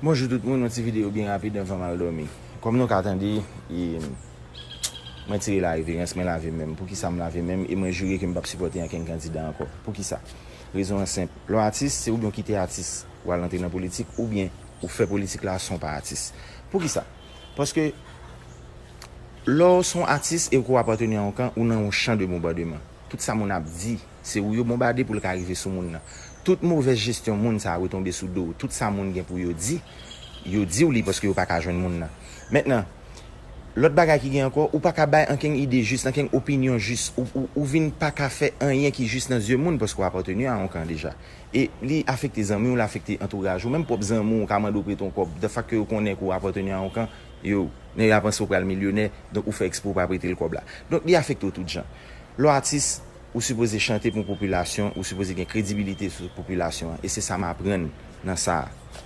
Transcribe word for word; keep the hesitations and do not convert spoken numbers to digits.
Bonjou tout moun, yon ti videyo byen rapid anvan m al dòmi. Kòm nou ka tande, e, mwen tire la reverans, mwen lave men m. Poukisa m lave men m? E mwen jire ke m p ap sipòte ankenn kandida ankò. Poukisa? Rezon an senp. Lè w atis, se oubyen w kite atis, w al antre nan politik, oubyen ou fè politik la san w pa atis. Poukisa? Paske lè w se yon atis e ke w apateni a yon kan, ou nan yon chan de bonbademan. Tout sa moun ap di, se ou yo bonbade pou l ka rive sou moun nan. Tout movèz jesyon moun sa a retonbe sou do w. Tout sa moun gen pou yo di, yo di w li paske yo pa ka jwenn moun nan. Mentnan, lòt bagay ki gen ankò, ou pa ka bay ankenn ide jis, ankenn opinyon jis. Ou, ou, ou vin pa ka fè anyen ki jis nan zye moun paske w apateni a yon kan deja. E li afekte zanmi w, l afekte antouraj ou. Menm pwòp zanmi w ka mande w prete yon kòb. The fact ke yo konnen ke w apateni a yon kan, yo, nan yo ap panse w pral milyonè, donk ou fè ekspre w pa prete l kòb la. Donk li afekte w tout jan. Lè w atis, ou sipoze chante pou yon popilasyon, ou sipoze gen kredibilite sou popilasyon an. E se sa m aprann nan sa a.